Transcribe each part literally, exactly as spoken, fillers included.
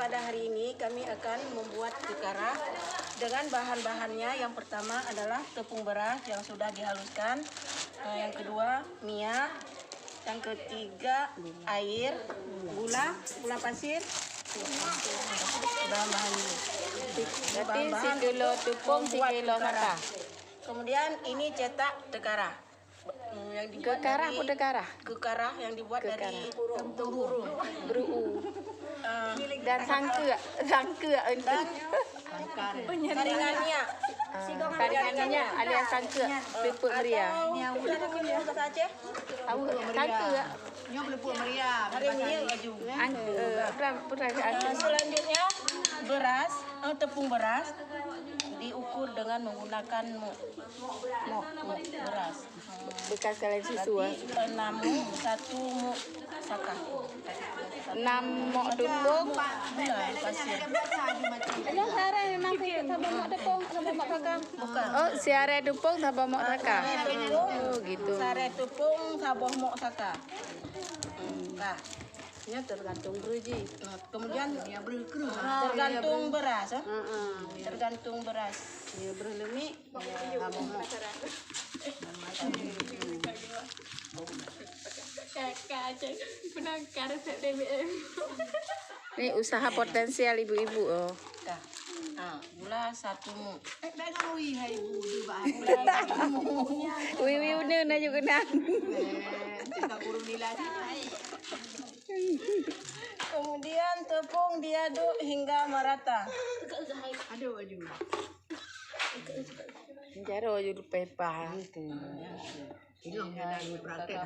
Pada hari ini kami akan membuat keukarah dengan bahan-bahannya. Yang pertama adalah tepung beras yang sudah dihaluskan. Eh, yang kedua minyak. Yang ketiga air, gula, gula pasir. Bahan-bahan ini. Berarti bahan-bahan sikilo untuk tepung, membuat keukarah. Sikilo saka. Kemudian ini cetak keukarah. Hmm, yang dibuat dari keukarah, keukarah yang dibuat dari tepung beru'u. Beru'u. Ah. Dan sangkeuk, sangkeuk untuk. Dan saringan minyak. Ah, saringan minyak alias sangkeuk, peuet meuria. Atau ada keukarah bahasa Aceh? Awak sangkeuk. Nyoe peuet meuria, hari ini laju. An-, eh, putra, putra, ah, selanjutnya beras, eh, tepung beras diukur dengan menggunakan mok. Mok, mok beras. Bekas kalian susu, ah. Enam mok, satu mok saka. Enam mok tepung. Bukan, bukan sih. Ini sehari memang sikit saboh mok tepung, saboh mok saka. Bukan. Oh, sehari tepung saboh mok saka. Ah, sehari tepung. Oh, gitu. Sehari tepung saboh mok saka. Nah, ini tergantung breuh jih. Nah, kemudian tergantung beras, eh. Tergantung beras. Ya, breuh leumiek. Kakak Aceh penangkar resep B B M. Ni usaha potensial ibu-ibu, oh. Dah. Ha, gula satu muk. Eh, bèk ngon wi hai ibu, ibu bah. Wi, wi, una na juk keunan. Eh, cakap burung nila je. Kemudian tepung diaduk hingga merata. Aduh, aduh. Jaro aju lupa ipah.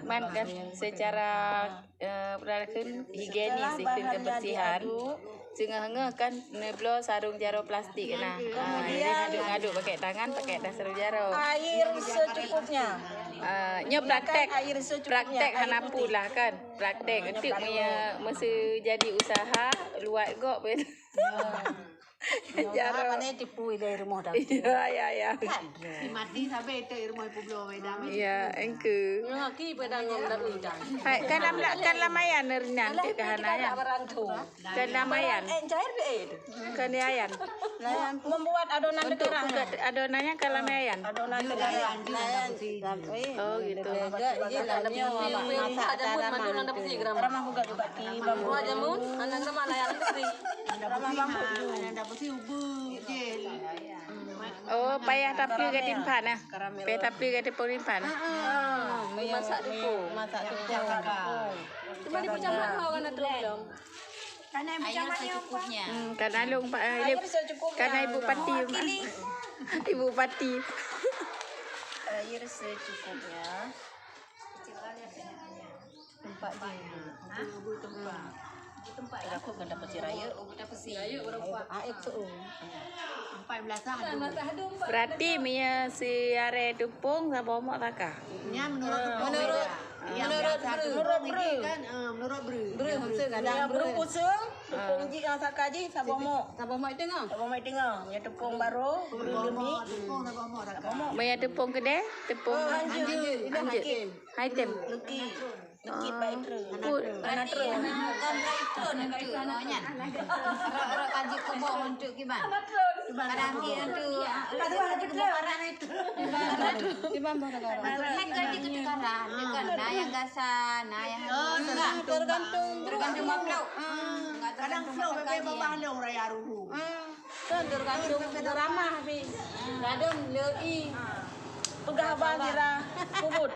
Man kan secara, eh, peralatan higienis, iklim kebersihan. Seungoh-ngoh kan neubloe sarong jaro plastik nah. Ah, jadi ngaduk-ngaduk pakai tangan, pakai dah sarong jaro. Air secukupnya. Ah, nyoe praktek, praktek hana pula kan. Praktek untuk meuseu jadi usaha luat gok. Jaro. Pane tipu ilèe rumoh dah. Ya, ya, ya. Si mati sabe itu rumoh ibu bloe dah. Ya, engke. Nyoe ki pedang ngom dah udah. Hai, kan lam, kan lamayan nerinan tu kan hana ya. Kan lamayan. Eh, jahit be itu. Kan ayan. Membuat adonan untuk adonannya kan lamayan. Adonan negara. Oh, gitu. Ramah juga juga di bambu. Jamun, anak ramah layan negeri. Ramah bambu. Oh, payah tapi gak timpan nah. Payah tapi gak timpan. Masak tepung. Masak tepung. Cuma di pucang mak kau kan ada tepung. Karena ibu camat yang apa? Hmm, karena long pa-, eh, karena ibu pati. Ibu pati. Air secukupnya. Tempat dia. Ibu tempat. Aku kena pasti raya. Raya orang kuat. Ah, itu. Empat belas tahun. Berarti mie si are tepung saboh mok saka. Nya menurut tepung. Menurut Menurut breu. Menurut breu. Kan, ah, menurut breu. Breu, maksud kadang breu. Breu puseng, tepung jih, ah, saka jih, saboh mok. Saboh mok teungoh. Saboh mok teungoh. Ya tepung baru, breu leumiek. Tepung saboh mok, saboh mok. Maya tepung keudè, tepung hanjeuet. Hanjeuet. Hai tem. Leuki. Leuki pai treu. Hana treu. Bukan pai treu untuk nyan. Rot-rot kaji kuboh untuk kiban. Kadang dia tu, ah, kaji kuboh karang itu. Kiban boh sekarang. Maksudnya kan di ketukaran, dia kan na nyang gasa, na nyang enggak. Tergantung, tergantung makhluk. Hmm, enggak tergantung makhluk kaji. Babah long raya ruhu. Hmm. Kan tergantung ramah pi. Gadon le i. Peugah bang kira kubut.